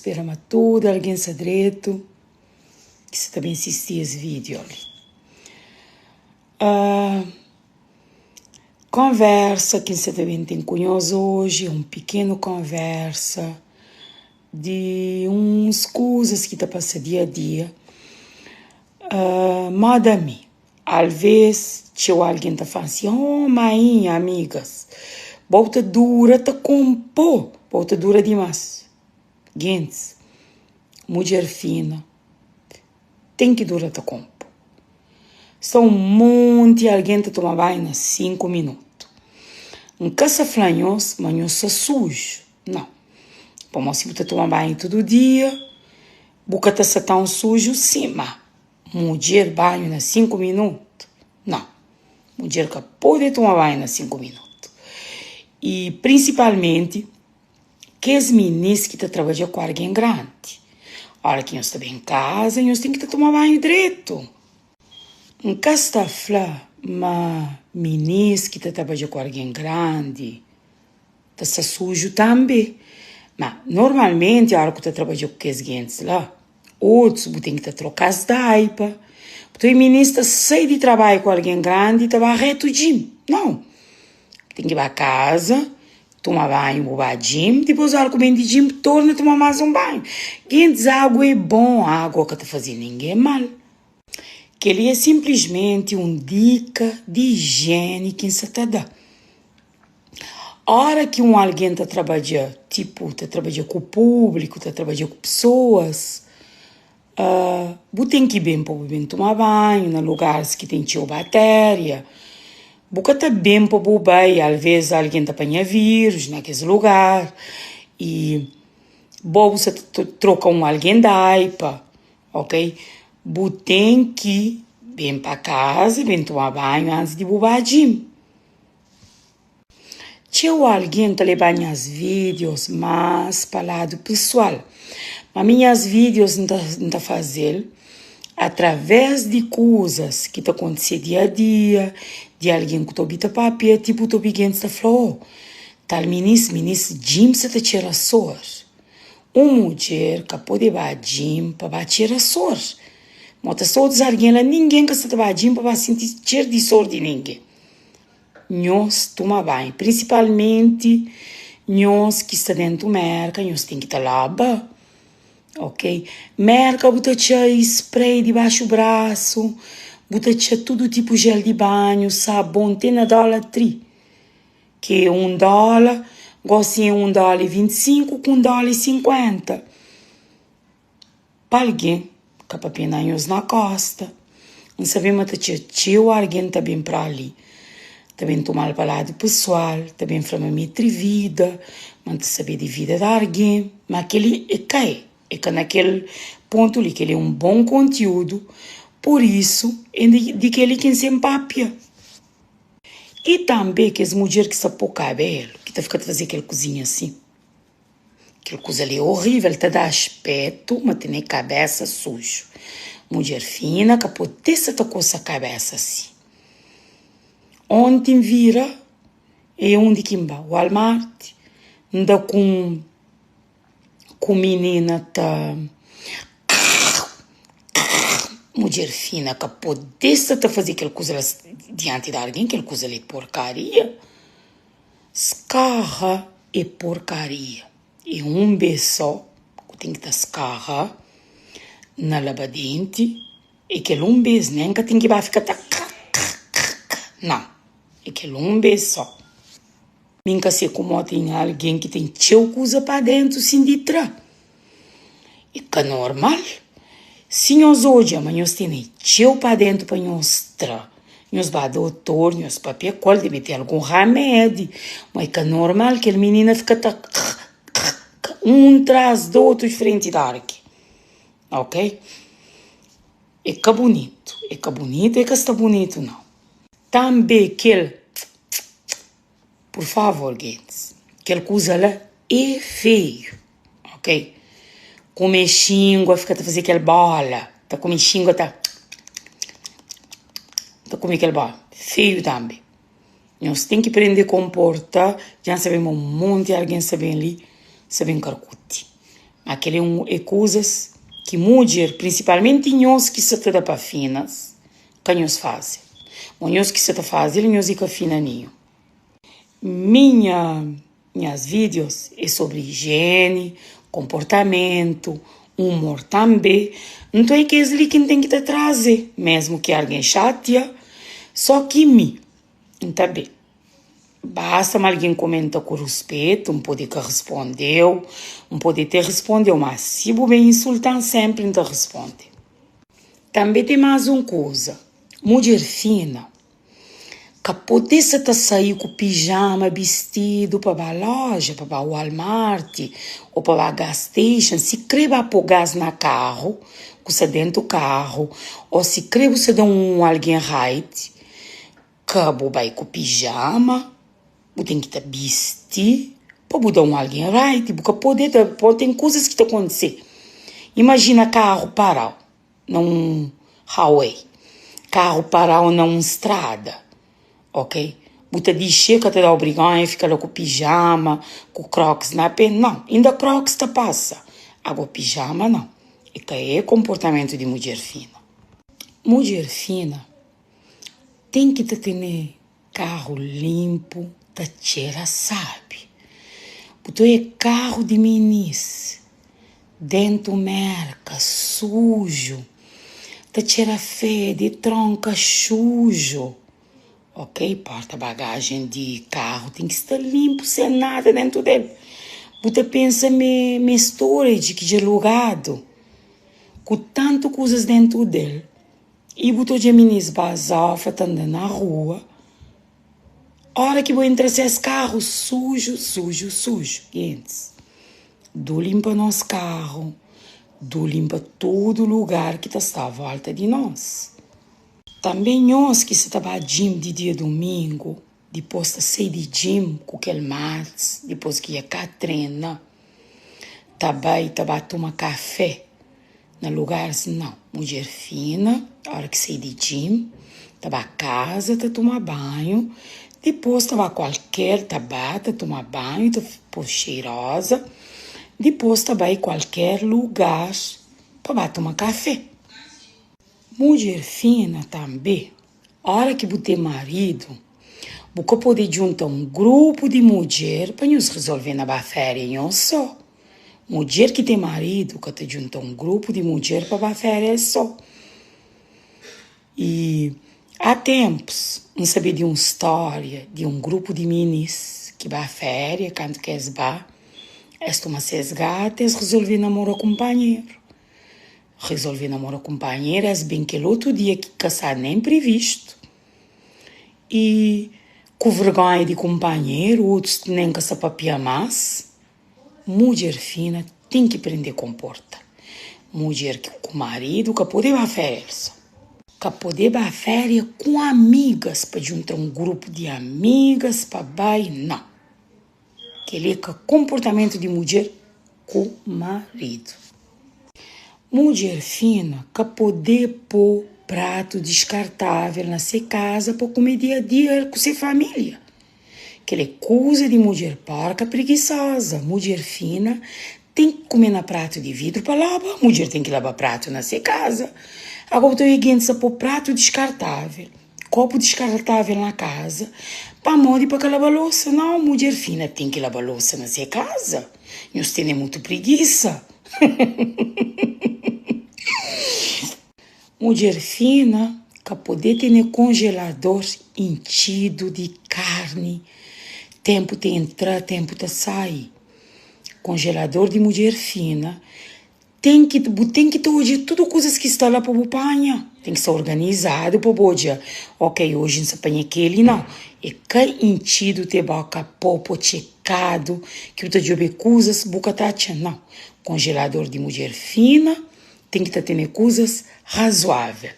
spera ma tudu algen sta dretu ki sta ta ben sisti es vídeo li. Konversa ki N sta ta ben ten ku nhos oji é un pikenu konversa di uns kuzas ki ta pasa dia a dia. Moda mi, alvês txeu algen ta fla si, oh mainha, amigas, bo ta dura ta konpo, bo ta dura dimás. Gentis, mudjer fina. Ten ki dura ta konpo. Sta un monti algen ta toma banhu na 5 minutu. N ka sa fla nhos ma nhos sta suju, nau. Pamodi si bu ta toma banhu tudu dia, bu ka ta sta tãu suju si. Ma mudjer banhu na 5 minutu? Nau. Mudjer ka pode toma banhu na 5 minutu. I prinsipalmenti. Kes minis ki ta trabadja ku algen grandi. Óra ki nhos ta ben kaza, nhos ten ki ta toma banhu dretu. N ka sta fla ma minis ki ta trabadja ku algen grandi ta sta suju tanbê. Má, normalmenti óra ku ta trabadja ku kes gentis la, otus bu ten ki ta troka-s daipa. Purtantu, e minis ta sai di trabadja ku algen grandi ta ba retu djim. Nau! Ten ki ba kaza, toma banhu, bu ba gym, dipôs óra ku ben di gym, torna toma más un banhu. Gentis, agu é bon, agu ka ta faze ningen mal. Kel-li é sinplismenti un dika di ijieni ki N sa ta da. Óra ki un algen ta trabadja, tipu ta trabadja ku públiku, ta trabadja ku pesoas, Bu ten ki ben pa bu ben tuma banhu na lugaris ki ten txeu batéria. Bu ka ta ben pa bu bai, alvês algen ta panha vírus na kes lugar i bo bu sta ta troka un algen daipa, ok? Bu ten ki ben pa kaza, ben tuma banhu antis di bu ba gym. Txeu algen ta leba nhas vídios más pa ladu pesoal. Ma mi nhas vídios N ta N ta faze-l através di kuzas ki ta kontise dia-a-dia, di algen ku ta obi ta papia, tipu ta obi gentis ta fla, oh, tal minis, minis djim sa ta txera sor. Un mudjer ka pode ba djim pa ba txera sor. Mo ta sta otus algen la, ningen ka sta ta ba djim pa ba sinti txer di sor di ningen. Nhos tuma banhu, prinsipalmenti nhos ki sta dentu Merka, nhos ten ki ta laba, ok? Merka bu ta txa spray dibaxu brasu, bu ta txa tudu tipu jel di banhu, sabon, te na dóla tri, ki é un dóla, gosi é un dóla i 25 ku un dóla i 50. Pa algen ka papia na nhos na kosta. N sabe ma ta txia txeu algen ta ben pra li, ta ben toma-l pa ladu pesoal, ta ben fla ma mi é trivida, ma N ta sabe di vida di algen. Ma kel-li é ka é, é ka na kel pontu li. Kel-li é un bon kontiúdu, pur isu é di kel-li ki N sen papia. I tanbe kes mudjer ki sta pô kabelu, ki ta fika ta faze kel kuzinha si. Kel kuza li é orível, ta da aspétu ma tene kabésa suju. Mudjer fina ka pode sa ta kosa kabésa si. Onti N vira, é undi ki N ba? Walmart. N da ku un ku minina ta Mudjer fina ka pode sa ta faze kel kuza la dianti di algen, kel kuza li é porkaria. Skarra é porkaria. É un bês só ku ten ki ta skarra na laba denti. É kel un bês, nen ka ten ki ba fika ta kra-kra-kra-kra. Nau, é kel un bês só. Mi N ka se kumó ten algen ki ten txeu kuza pa déntu sin di tra. É ka normal. Si nhos odja ma nhos tene txeu pa déntu pa nhos tra, nhos ba dotor, nhos papia ku el, debe ten algun ramedi. Ma é ka normal kel minina fika ta kra-kra-kra un tras di otu di frenti di arki. Ok? É ka bunitu. É ka bunitu, é ka sta bunitu nau. Tanbe kel Por favor gentis, kel kuza la é feiu, ok? Kume xingua, fika ta faze kel bola, ta kume xingua ta ta kume kel bola, feiu tambe. Nhos ten ki prende konporta, dja N sabe ma un monti algen sta ben li, sta ben karkuti. Ma kel é un é kuzas ki mudjer, prinsipalmenti nhos ki sa ta da pa finas, ka nhos faze. Mo nhos ki sa ta faze-l nhos é ka fina ninhun. Minha nhas vídeos é sobri higiene, konportamentu, humor tanbe. Nton é kes li ki N ten ki ta traze, mesmu ki algen xatia, so ki mi N ta be. Basta ma algen komenta ku ruspetu, N pode ka responde-u, N pode te responde-u, ma si bu ben insulta-m senpri N ta responde. Tanbe ten más un kuza, mudjer fina ka pode sa ta sai ku pijama bistidu pa ba loja, pa ba Walmart ô pa ba gas station, si kre ba po gas na karu ku sta dentu karu ô si kre bu sta da un algen ride, Ka bu bai ku pijama, bu ten ki ta bisti pa bu da un algen ride, bu ka pode ta pode ten kuzas ki ta kontise. Imajina karu para-u na un highway, karu para-u na un strada, ok? Bu ta dixi ka ta da-u brigonha fika la ku pijama, ku crocs na pe? Nau, inda crocs ta pasa, ago pijama nau, e ka é konportamentu di mudjer fina. Mudjer fina Ten ki ta tene karu linpu ta txera sabi. Bu ta oia karu di minis dentu merka suju ta txera fedi tronka xuju ok porta bagajen di karu ten ki sta linpu sen nada dentu del bu ta pensa ma é storage ki dja lugadu ku tantu kuzas dentu del. I bu ta odja minis bazofa ta anda na rua ora ki bo entra ses karu suju suju suju gentis du linpa nos karu du linpa tudu lugar ki ta sta a volta di nos tanbe nhos ki sa ta ba gym di dia dumingu dipos ta sai di gym ku kel mats dipos ki ya ka trena ta bai ta ba tuma kafe. Na lugaris nau. Mudjer fina, ora ki sai di gym, ta ba kaza ta tuma banhu, dipos ta ba kualker, ta ba ta tuma banhu, ta poi xeiroza, dipos ta bai kualker lugar pa ba tuma kafe. Mudjer fina tanbe, ora ki bu ten maridu, bu ka pode djunta un grupu di mudjer pa nhos rizolve na ba feria nhos so. Mudjer ki ten maridu ka ta djunta un grupu di mudjer pa ba féria es sô. I há ténpus, N sabe di un stória di un grupu di minis ki ba féria. Kantu ki es ba, es toma ses gata, es rezolve namora kunpanheru. Rezolve namora kunpanheru, es ben kel otu dia ki ka sta nen privistu. I ku vergónha di kunpanheru, otus nen ka sta papia más. Mudjer fina ten ki prende konporta. Mudjer ki ku maridu ka pode ba féria el so. Ka pode ba féria ku amigas pa djunta un grupu di amigas pa bai, nau. Kel-li é ka konportamentu di mudjer ku maridu. Mudjer fina ka pode po pratu diskartável na se kaza pa kume dia-dia ku se família. Kel é kuza di mudjer porka prigisoza. Mudjer fina ten ki kume na pratu di vidru pa laba. Mudjer ten ki laba pratu na se kaza. Agora bu ta obi gentis ta po pratu diskartavel, kopu diskartavel na kaza pamodi pa ka laba losa. Nau, mudjer fina ten ki laba losa na se kaza. Nhos tene mutu prigisa. Mudjer fina ka pode tene konjelador intxidu di karni, tenpu ta entra, tenpu ta sai. Konjelador di mudjer fina ten ki, bu ten ki ta odja tudu kuzas ki sta la pa bu panha. Ten ki sta organizadu pa bu odja, ok, oji N sta panha keli, nau. E ka intxidu te boka popo txekadu ki bu ta djobe kuzas bu ka ta atxa, nau. Konjelador di mudjer fina. Ten ki ta tene kuzas razoável.